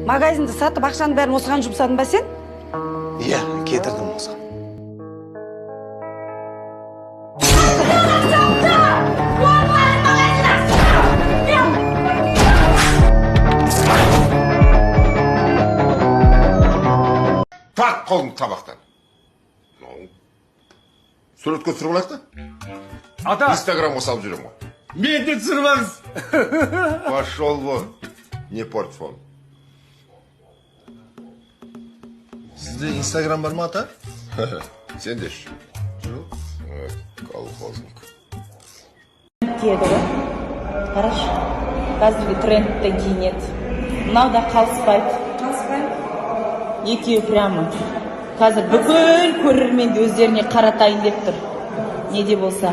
Магазинді сатып, ақшаның бәрін осыған жұмсадың ба сен? Иә, кетірдім осыған. Тарт қолыңды табақтан. Мынау. Суретке түсіріп алайық та. Ата. Инстаграмға салып жүремін ғой. Мен де түсіріп алыңыз. Пошел вон. Не порть фон. Сізде Инстаграм бар ма, ата? Сенде ше? Жоқ. Колхозник. Киеді ғой, қарашы, қазіргі трендте киінеді. Мынау да қалыспайды. Екеуі прямо қазір бүкіл көрерменді өздеріне қаратайын деп тұр, не де болса.